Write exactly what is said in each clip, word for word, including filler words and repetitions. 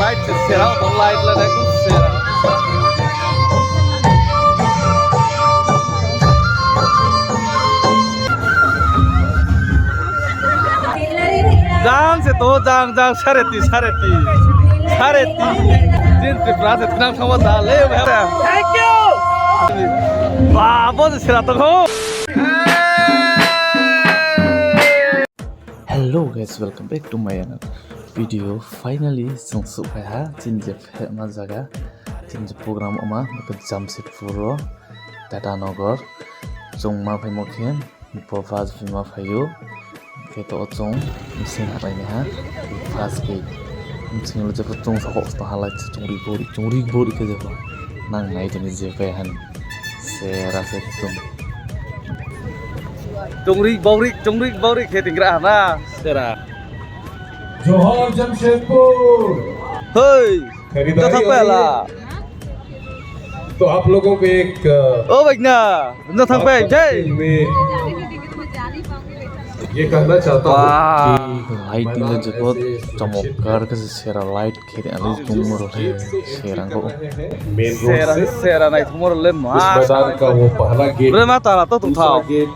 Light se sera, o light la nai kung sera. Jang se to, jang, jang, sareti, sareti. Sareti. Jin Tripura se tinang thangma da le, thank you. Ba, bo se sera tong ho. Hello guys, welcome back to my another video. Finally, chung souhphai ha, chini je phaima zaga, chini je program ongma, bokhe Jamshedpur o, Tata Nagar. Chung ma phaimo khe, bo first gate ma phai ou. Khe to chung bsing ha nai ha, first gate. Bsing le jepho chung sakhouh tong ha lai, chung ri bori, chung ri bori khe jepho. Nang nai tini je pai han. Sera se tum. Chungri bauri, chungri bauri khe tingra na, sera. जोहार जमशेदपुर। Hoi, खरीदारी तो थक पे ला। तो आप लोगों को एक, अ, ओ बगना, न थक पे, बात करते हुए ये कहना चाहता हूँ कि lighting le jepho चमकदार khe sera light khe ri, ale tongmo rao le sera bo. Main road से sera nai thongmo rao le ma. इस मैदान का वो पहला gate, bre ma tala to tongthao. दूसरा gate,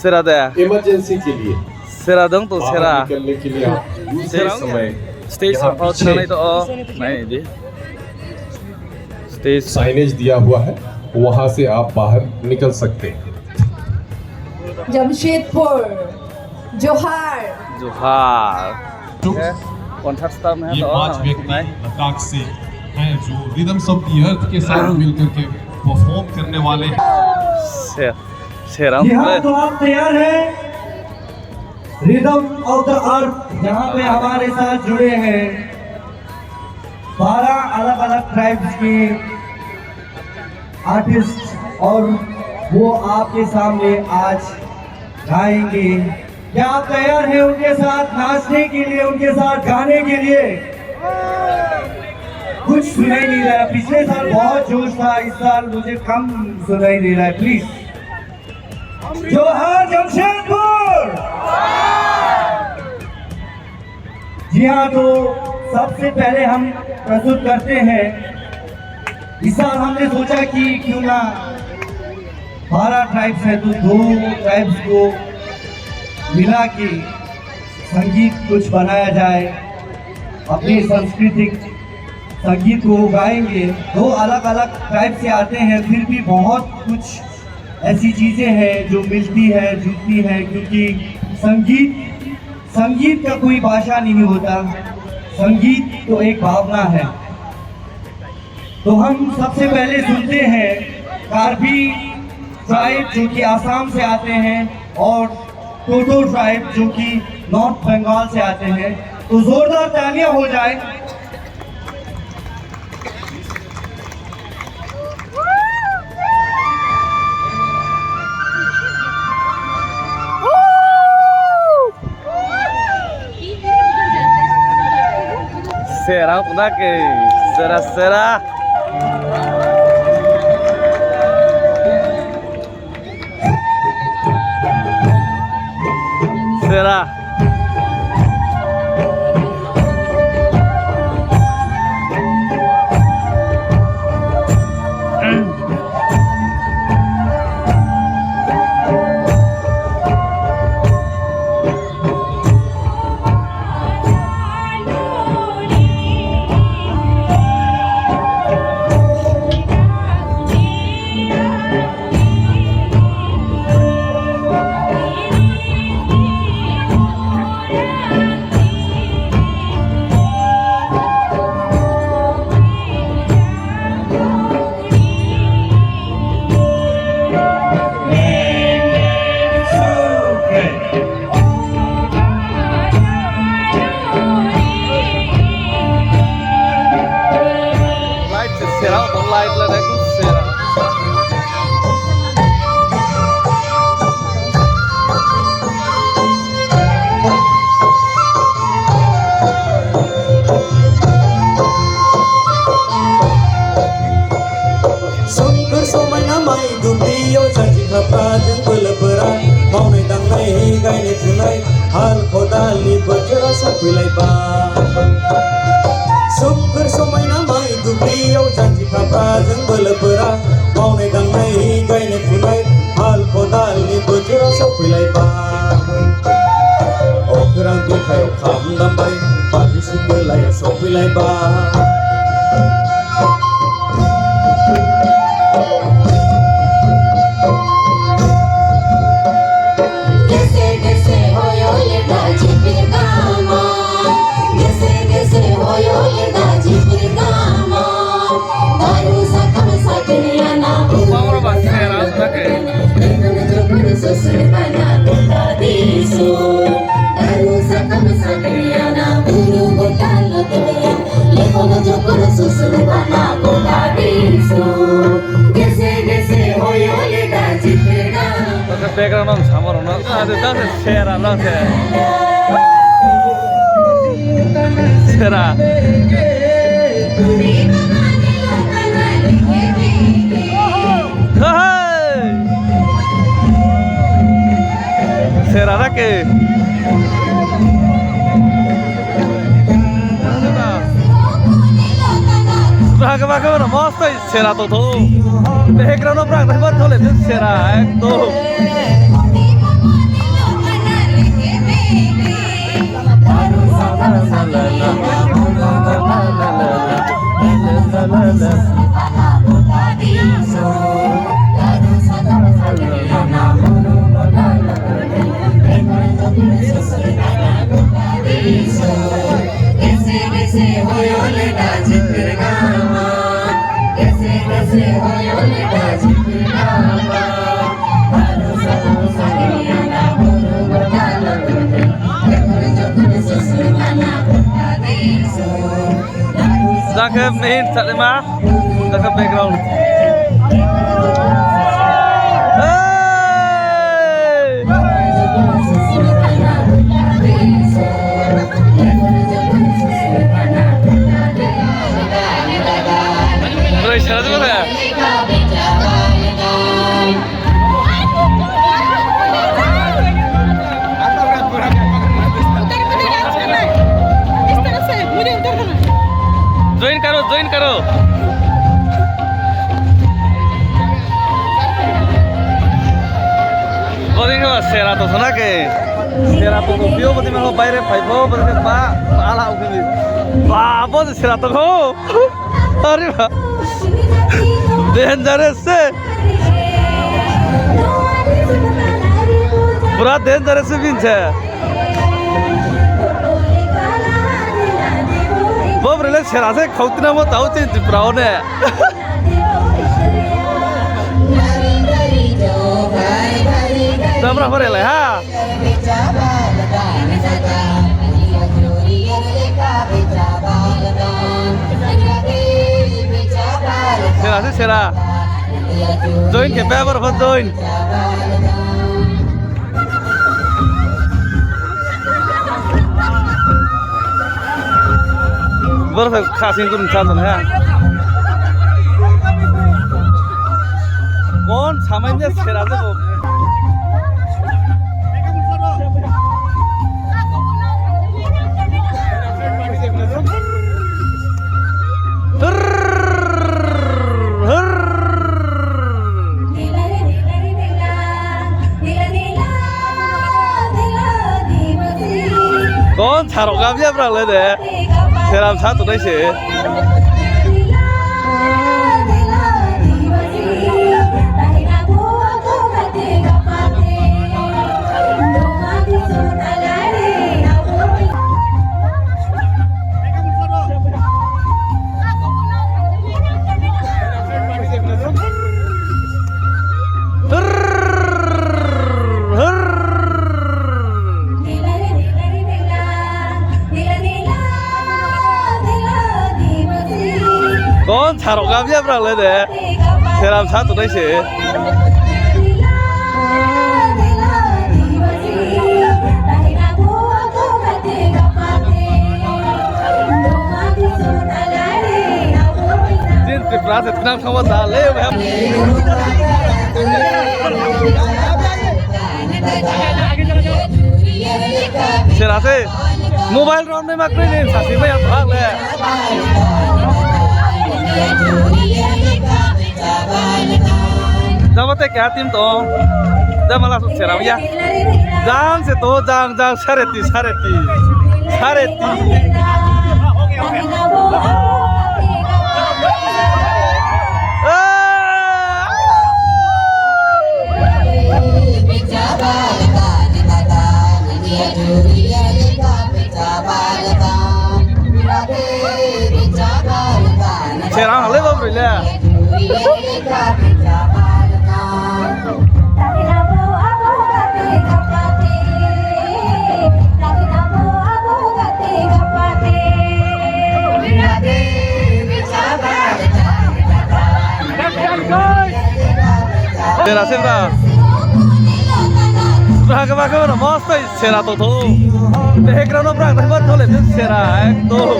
sera de. Emergency के लिए sera dong to बाहर sera निकलने के लिए आप दूसरे समय stage यहाँ pho píछे thanai to o. Nai di. Stage signage दिया हुआ है, वहाँ से आप बाहर निकल सकते हैं। जमशेदपुर, जोहार। जोहार। ये पांच व्यक्ति लद्दाख से हैं जो Rhythms of the Earth के साथ मिलकर के perform करने वाले हैं। जी हाँ, तो आप तैयार हैं? Rhythm of the Earth, यहाँ पे हमारे साथ जुड़े हैं बारह अलग-अलग tribes के artist और वो आपके सामने आज गाएंगे। क्या आप तैयार हैं उनके साथ नाचने के लिए, उनके साथ गाने के लिए? कुछ सुनाई नहीं दे रहा। पिछले साल बहुत जोश था, इस साल मुझे कम सुनाई दे रहा है। Please। जोहार जमशेदपुर। जी हाँ, तो सबसे पहले हम प्रस्तुत करते हैं। इस साल हमने सोचा कि क्यों ना, बारह tribes है तो दो tribes को मिला के संगीत कुछ बनाया जाए, अपनी सांस्कृतिक संगीत को गाएंगे। दो अलग-अलग tribe से आते हैं, फिर भी बहुत कुछ ऐसी चीजें हैं जो मिलती है, जुड़ती है, क्योंकि संगीत, संगीत का कोई भाषा नहीं होता। संगीत तो एक भावना है। तो हम सबसे पहले सुनते हैं कार्बी tribe जो कि आसाम से आते हैं और टोटो tribe जो कि North Bengal से आते हैं। तो जोरदार तालियां हो जाए। Sera, puna ke, sera, sera. Sera. Kor somai na mai dubli yo janji khapra jang bwlwk bwra. Maunai dangnai, gainai phunai, hal khodal ni bochor wo sophailai ba. O khorang bikha yo kham dam bai, pabisi bwlai yo sophailai ba. Gese gese hoyo le da jipir gama. Gese gese hoyo le da jipir gama. Daru sakam sakini ana. Bangro ba sera ta khe. Ekon jokon susur bana kota disu. Daru sakam sakini ana buru gota loto. Ekon jokon susur bana kota disu. Gese gese hoyo le da jipir gama. Background ang sama rao no. Ade ta se sera ta se. Sera. Hey! Sera ta khe. Bra khe ba khe ba no mostoi. Sera tongthou. Background no brang nai ma thole sera ekdom. Jang khe main chalima. Jang khe background. Hey! Broi sera jeba de. Join karo, join karo. Bodei khe ba sera tongthou na khe. Sera tongthou phi o, bodei ma ho baire phai pho, bodei khe ba, ba ala o khe ni. Ba, bo se sera tongthou. Are ba. Dangerous se. Pura dangerous se bini se. Bo broi le sera se khautina mo tau chini Tripura wo ne. Dabra hore lai ha. Sera se sera. Join khe pe abar pho join. Boro se khasing kun sa ton ha. Kon samai ne sera de bo. Kon sarok gabia brang le de. Seram sa tongnai se. Kon sarok gabia brang le de. Seram sa tongnai se. Jin Tripura se tnang thangma ta le. Sera se. Mobile rom nai ma kroi ni sasi bai ang thang le. Jabo te keha team tong. Jabo la su sera ya. Jang se to, jang, jang, sareti, sareti. Sareti. Ah! Sera hale ba broi le. Sera, sera. Bra ke ba ke ba mosto sera to tho. Background no bra ke ba tho le sera ekdom.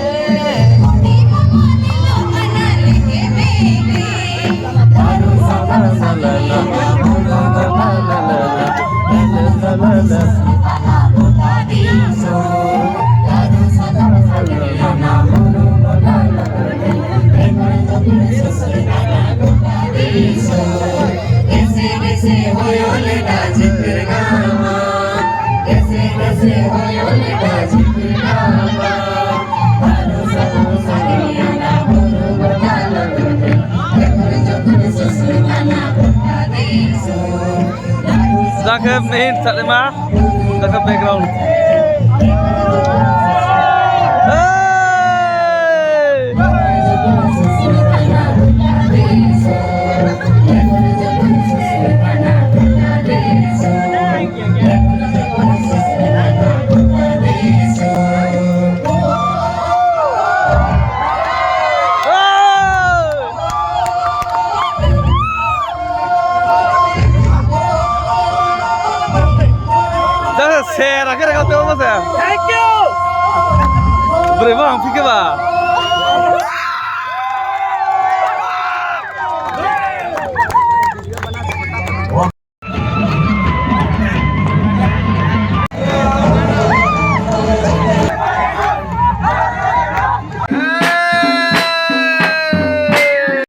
Jang khe main sa le ma. Jang khe background. Hey! Jang se sera khe rega teo mo se. Thank you. Broi ma ang phi khe ba.